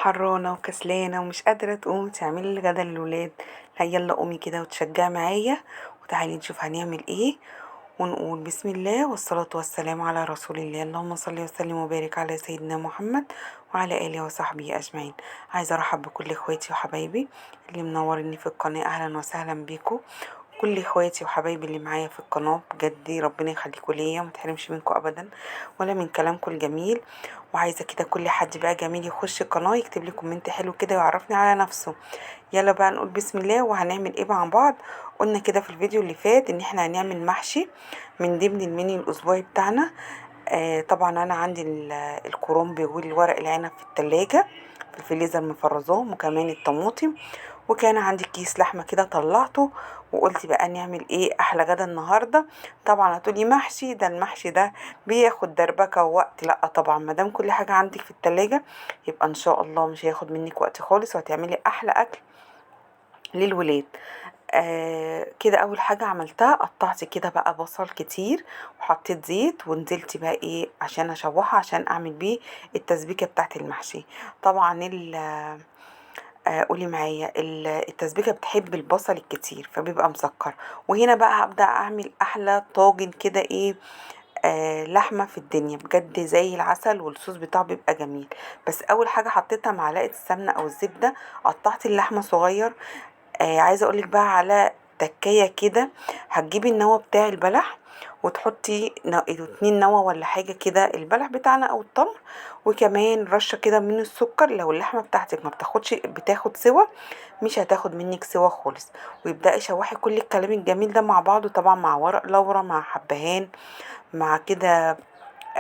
حرانه وكسلانه ومش قادرة تقوم تعملي الغدا للولاد، لا يلا قومي كده وتشجعي معايا وتعالي نشوف هنعمل ايه. ونقول بسم الله والصلاة والسلام على رسول الله، اللهم صل وسلم وبارك على سيدنا محمد وعلى آله وصحبه أجمعين. عايزة أرحب بكل إخواتي وحبايبي اللي منوريني في القناة، أهلا وسهلا بيكم. كل إخواتي وحبايبي اللي معايا في القناة، بجد ربنا يخليكم ليا وما تحرمش منكم أبدا ولا من كلامكم الجميل. وعايزة كده كل حد بقى جميل يخش القناة يكتب لي comment حلو كده ويعرفني على نفسه. يلا بقى نقول بسم الله وهنعمل ايه مع بعض. قلنا كده في الفيديو اللي فات ان احنا هنعمل محشي من ضمن المنيو الاسبوعي بتاعنا. طبعا انا عندي الكرنب والورق العنب في التلاجة في الفريزر مفرزاهم، وكمان الطماطم، وكان عندي كيس لحمه كده طلعته وقلت بقى نعمل ايه احلى غدا النهارده. طبعا هتقولي محشي، ده المحشي ده بياخد دربكه ووقت. لا طبعا ما دام كل حاجة عندك في التلاجة يبقى ان شاء الله مش هياخد منك وقت خالص، وهتعملي احلى اكل للولاد. كده اول حاجة عملتها قطعت كده بقى بصل كتير وحطيت زيت ونزلت بقى ايه عشان اشوحه عشان اعمل بيه التسبيكه بتاعه المحشي. طبعا قولي معايا التسبيكه بتحب البصل الكتير فبيبقى مسكر. وهنا بقى هبدا اعمل احلى طاجن كده ايه لحمه في الدنيا بجد زي العسل، والصوص بتاعه بيبقى جميل. بس اول حاجة حطيتها معلقه السمنة او الزبدة، قطعت اللحمة صغير. عايزه اقولك بقى على تكايه كده، هتجيبي النوى بتاع البلح وتحطي 2 نوى ولا حاجة كده البلح بتاعنا او التمر، وكمان رشه كده من السكر. لو اللحمة بتاعتك ما بتاخدش، بتاخد سوا، مش هتاخد منك سوا خالص. ويبداي شوحي كل الكلام الجميل ده مع بعضه، طبعا مع ورق لورا مع حبهان مع كده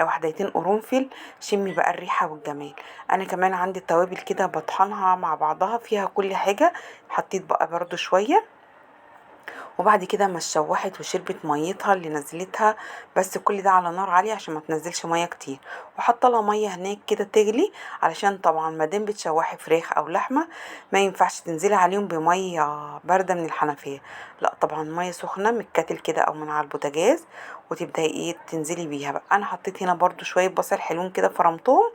وحدتين قرنفل. شمي بقى الريحة والجمال. انا كمان عندي التوابل كده بطحنها مع بعضها فيها كل حاجة، حطيت بقى برده شوية. وبعد كده ما اتشوحت وشربت ميتها اللي نزلتها، بس كل ده على نار عالية عشان ما تنزلش مية كتير. وحاطه لها مية هناك كده تغلي، علشان طبعا ما دام بتشوحي فراخ او لحمه ما ينفعش تنزلي عليهم بميه باردة من الحنفية، لا طبعا مية سخنة من الكاتل كده او من على البوتاجاز، وتبداي ايه تنزلي بيها بقى. انا حطيت هنا برده شوية بصل حلوين كده فرمتهم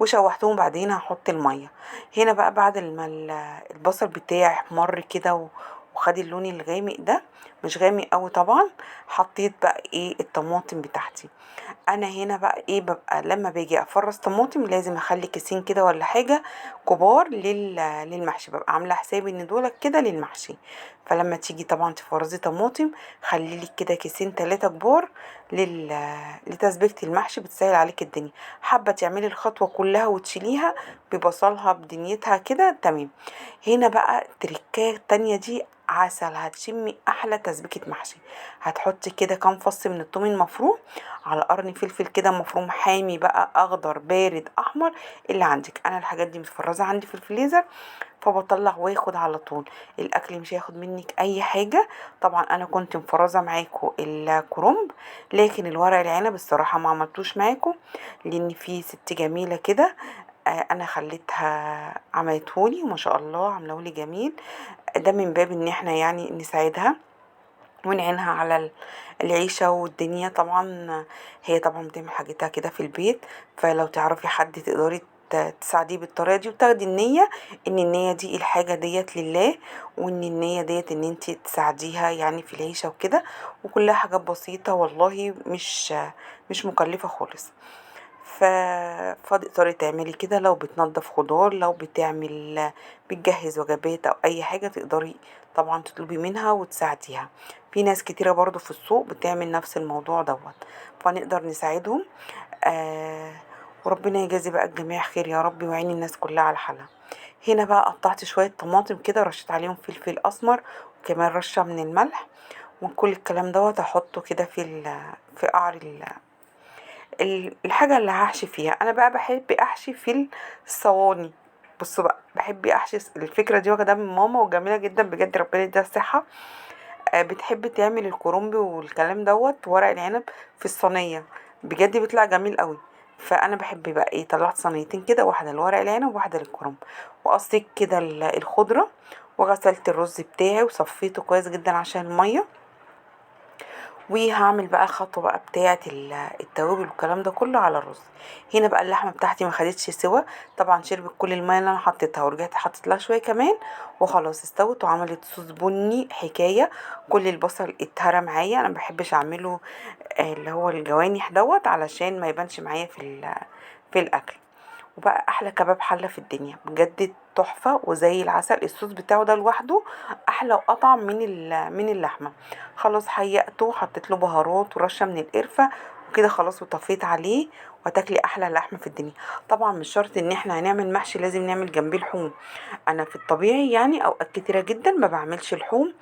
وشوحتهم، بعدين هحط المية هنا بقى. بعد ما البصل بتاعي احمر كده وخد اللون الغامق ده، مش غامق قوي طبعا، حطيت بقى ايه الطماطم بتاعتي. انا هنا بقى ايه ببقى لما باجي افرز طماطم لازم اخلي كيسين كده ولا حاجة كبار للمحشي، ببقى عامله حسابي ان دولت كده للمحشي. فلما تيجي طبعا تفرزي طماطم خلي لك كده كيسين 3 كبار لتسبيكه المحشي، بتسهل عليك الدنيا. حابة تعملي الخطوة كلها وتشيليها ببصلها بدنيتها كده تمام. هنا بقى التركايه التانية دي عسل، هتشمي احلى تسبيكه محشي. هتحطي كده كام فص من الثوم المفروم على قرن فلفل كده مفروم حامي بقى، اخضر بارد احمر اللي عندك. انا الحاجات دي متفرزه عندي في الفريزر فبطلع واخد على طول، الاكل مش هياخد منك اي حاجة. طبعا انا كنت مفرزه معاكم الكرنب، لكن الورق العنب الصراحة ما عملتوش معاكم، لان في ست جميلة كده انا خليتها عملتهولي وما شاء الله عاملهولي جميل. ده من باب ان احنا يعني نساعدها ونعينها على العيشة والدنيا. طبعا هي طبعا بتعمل حاجتها كده في البيت، فلو تعرفي حد تقدري تساعديه بالطريقة دي، وتاخدي النية ان النية دي الحاجة ديت لله، وان النية ديت ان انت تساعديها يعني في العيشة وكده. وكلها حاجات بسيطة والله، مش مكلفة خالص. فتقدري تعملي كده لو بتنظف خضار، لو بتجهز وجبات او اي حاجة، تقدري طبعا تطلبي منها وتساعديها. في ناس كتيرة برضو في السوق بتعمل نفس الموضوع دوت، فنقدر نساعدهم. وربنا يجازي بقى الجميع خير يا رب، ويعين الناس كلها على حالها. هنا بقى قطعت شوية طماطم كده، رشيت عليهم فلفل اسمر وكمان رشه من الملح، وكل الكلام دوت هحطه كده في قعر الحاجة اللي هحشي فيها. انا بقى بحب احشي في الصواني. بصوا بقى بحب احشي الفكرة دي واخداها من ماما وجميلة جدا بجد، ربنا يديها الصحة. بتحب تعمل الكرنب والكلام دوت ورق العنب في الصينية، بجد بيطلع جميل قوي. فانا بحب بقى ايه، طلعت صينيتين كده، واحدة لورق العنب وواحدة للكرنب، وقصيت كده الخضرة، وغسلت الرز بتاعي وصفيته كويس جدا عشان المية. وهعمل بقى الخطوة بقى بتاعه التوابل والكلام ده كله على الرز. هنا بقى اللحمة بتاعتي ما خدتش سوا، طبعا شربت كل المية اللي انا حطيتها، ورجعت حطيت لها شوية كمان، وخلاص استوت وعملت صوص بني حكاية. كل البصل اتهرى معايا، انا ما بحبش اعمله اللي هو الجوانح دوت علشان ما يبانش معايا في الاكل. وبقى احلى كباب حله في الدنيا بجد، تحفة وزي العسل. الصوص بتاعه ده لوحده احلى واطعم من اللحمة. خلاص حيقته وحطيت له بهارات ورشه من القرفه وكده خلاص، وطفيت عليه، وهتاكلي احلى لحمه في الدنيا. طبعا مش شرط ان احنا هنعمل محشي لازم نعمل جنبيه لحوم، انا في الطبيعي يعني اوقات كتيرة جدا ما بعملش لحوم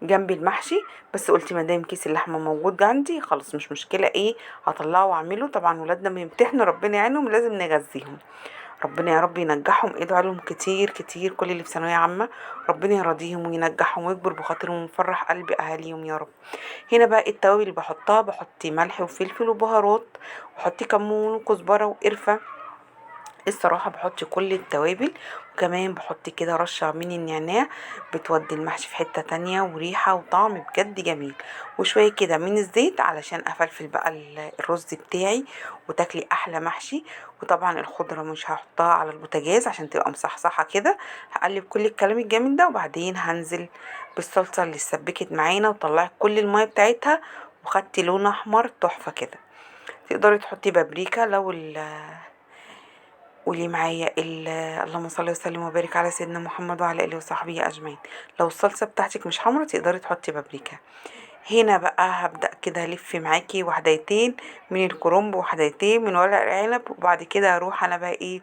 جنب المحشي، بس قلت ما دام كيس اللحمة موجود عندي خلاص مش مشكلة، ايه هطلعه واعمله. طبعا ولادنا بيمتحنوا ربنا يعينهم، لازم نغذيهم، ربنا يا رب ينجحهم، ادعوا لهم كتير كتير كل اللي في ثانوية عامة، ربنا يرضيهم وينجحهم ويكبر بخاطرهم ويفرح قلب اهاليهم يا رب. هنا بقى التوابل اللي بحطها، بحط ملح وفلفل وبهارات، وحطي كمون وكزبره وقرفه، الصراحة بحط كل التوابل، وكمان بحط كده رشه من النعناع بتودي المحشي في حتة تانية وريحه وطعم بجد جميل، وشوية كده من الزيت علشان افلفل بقى الرز بتاعي وتاكلي احلى محشي. وطبعا الخضرة مش هحطها على البوتاجاز عشان تبقى مصحصحه كده، هقلب كل الكلام الجميل ده، وبعدين هنزل بالصلصه اللي اتسبكت معانا وطلعت كل المية بتاعتها وخدت لون احمر تحفة كده. تقدري تحطي بابريكا لو قولي معايا اللهم صل وسلم وبارك على سيدنا محمد وعلى اله وصحبه اجمعين. لو الصلصه بتاعتك مش حمرا تقدري تحطي بابريكا. هنا بقى هبدا كده الف معاكي وحدتين من الكرنب وحدتين من ورق العنب، وبعد كده هروح انا بقى ايه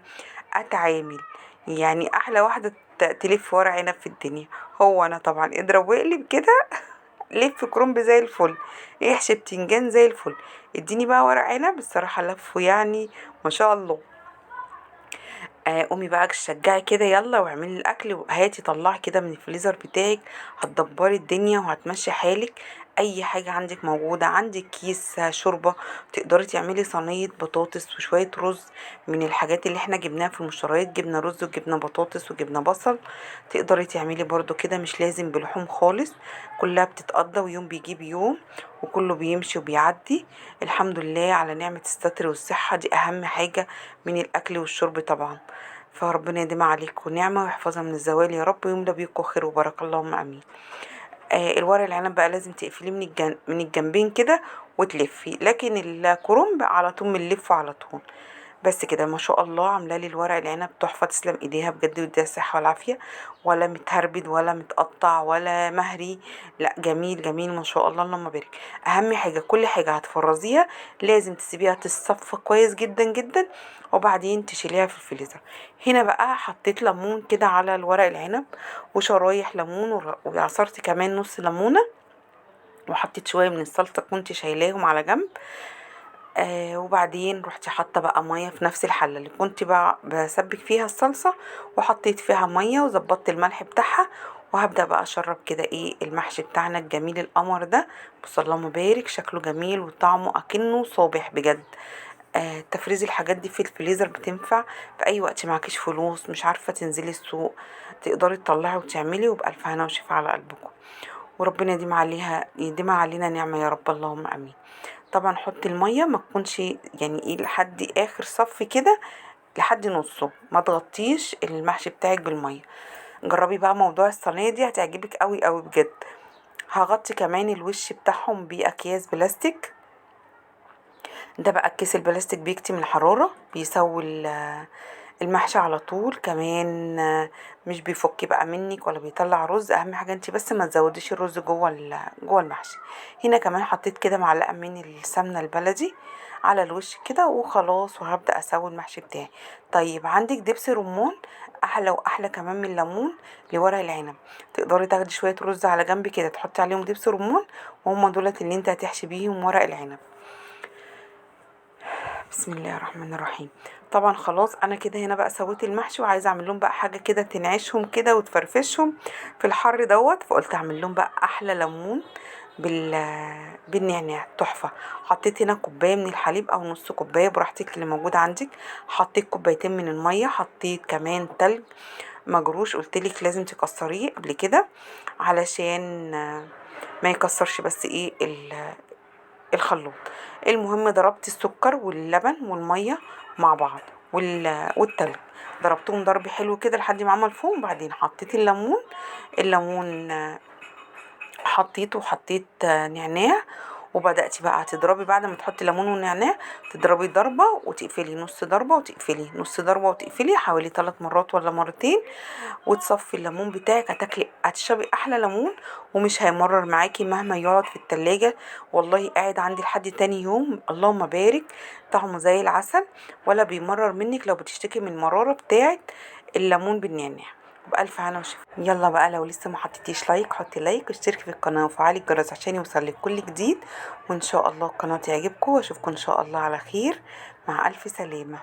اتعامل، يعني احلى واحدة تلف ورق عنب في الدنيا هو انا طبعا. اضرب واقلب كده، لف كرنب زي الفل، احشي بتنجان زي الفل، اديني بقى ورق عنب الصراحة لفه يعني ما شاء الله. قومي بقى شجعي كده يلا واعملي الاكل، وهاتي طلعي كده من الفريزر بتاعك، هتدبري الدنيا وهتمشي حالك. اي حاجة عندك موجودة، عندك كيس شوربة تقدري تعملي صينية بطاطس وشوية رز من الحاجات اللي احنا جبناها في المشتريات، جبنا رز وجبنا بطاطس وجبنا بصل، تقدري تعملي برضو كده، مش لازم بلحوم خالص، كلها بتتقضى ويوم بيجيب يوم وكله بيمشي وبيعدي. الحمد لله على نعمه الستر والصحة، دي اهم حاجة من الاكل والشرب طبعا. فربنا يديم عليكم نعمه ويحفظها من الزوال يا رب، ويملى بيكم خير وبركة اللهم امين. الورق العنب بقى لازم تقفليه من الجنبين كده وتلفي، لكن الكرنب على طول بنلفه على طول بس كده. ما شاء الله عامله لي الورق العنب تحفة، تسلم ايديها بجد ويديها الصحة والعافية، ولا متهربد ولا متقطع ولا مهري، لا جميل جميل ما شاء الله اللهم بارك. اهم حاجة كل حاجة هتفرزيها لازم تسيبيها تتصفى كويس جدا جدا، وبعدين تشيليها في الفريزر. هنا بقى حطيت ليمون كده على الورق العنب وشرايح ليمون، وعصرت كمان نص ليمونه، وحطيت شوية من الصلصه كنت شايلاهم على جنب. وبعدين رحت حاطه بقى مية في نفس الحلة اللي كنت بقى بسبك فيها الصلصه، وحطيت فيها مية وظبطت الملح بتاعها، وهبدا بقى اشرب كده ايه المحشي بتاعنا الجميل القمر ده. بص اللهم بارك، شكله جميل وطعمه اكنه صابح بجد. تفريز الحاجات دي في الفريزر بتنفع في اي وقت، معكيش فلوس مش عارفه تنزلي السوق تقدري تطلعي وتعملي، وبألف هنا وشفا على قلبكم، وربنا يديم عليها يديم علينا نعمه يا رب اللهم امين. طبعا حطي المية ما تكونش يعني ايه لحد اخر صف كده، لحد نصه، ما تغطيش المحشي بتاعك بالمية. جربي بقى موضوع الصينية دي هتعجبك قوي قوي بجد. هغطي كمان الوش بتاعهم باكياس بلاستيك، ده بقى الكيس البلاستيك بيكتم الحرارة، بيسوي المحشي على طول، كمان مش بيفك بقى منك ولا بيطلع رز. اهم حاجة انت بس ما تزوديش الرز جوه المحشي. هنا كمان حطيت كده معلقه من السمنة البلدي على الوش كده وخلاص، وهبدا اسوي المحشي بتاعي. طيب عندك دبس رمان احلى واحلى كمان من الليمون لورق العنب، تقدري تاخدي شوية رز على جنب كده تحطي عليهم دبس رمان، وهم دولت اللي انت هتحشي بيهم ورق العنب. بسم الله الرحمن الرحيم. طبعا خلاص انا كده هنا بقى سويت المحشي، وعايزه اعمل لهم بقى حاجة كده تنعشهم كده وتفرفشهم في الحر دوت، فقلت اعمل لهم بقى احلى ليمون بالنعناع تحفة. حطيت هنا كوباية من الحليب او نص كوباية براحتك اللي موجود عندك، حطيت كوبايتين من المية، حطيت كمان تلج مجروش، قلتلك لازم تكسريه قبل كده علشان ما يكسرش بس ايه الخلاط. المهم ضربت السكر واللبن والمية مع بعض والتلج، ضربتهم ضرب حلو كده لحد ما عمل فوم. بعدين حطيت الليمون حطيته، وحطيت نعناع، وبدأتي بقى تضربي. بعد ما تحطي ليمون ونعناع تضربي ضربة وتقفلي، نص ضربة وتقفلي، نص ضربة وتقفلي، حوالي 3 مرات ولا مرتين، وتصفي الليمون بتاعك. هتشربي احلى ليمون، ومش هيمرر معاكي مهما يقعد في التلاجة. والله قاعد عندي لحد تاني يوم، اللهم بارك، طعمه زي العسل ولا بيمرر منك لو بتشتكي من المرارة بتاعت الليمون بالنعناع. بألف هنا وشفا. يلا بقى لو لسه ما حطيتيش like حطي like، واشتركي في القناة وفعلي الجرس عشان يوصلك كل جديد، وان شاء الله القناة تعجبكم، واشوفكم ان شاء الله على خير. مع الف سلامة.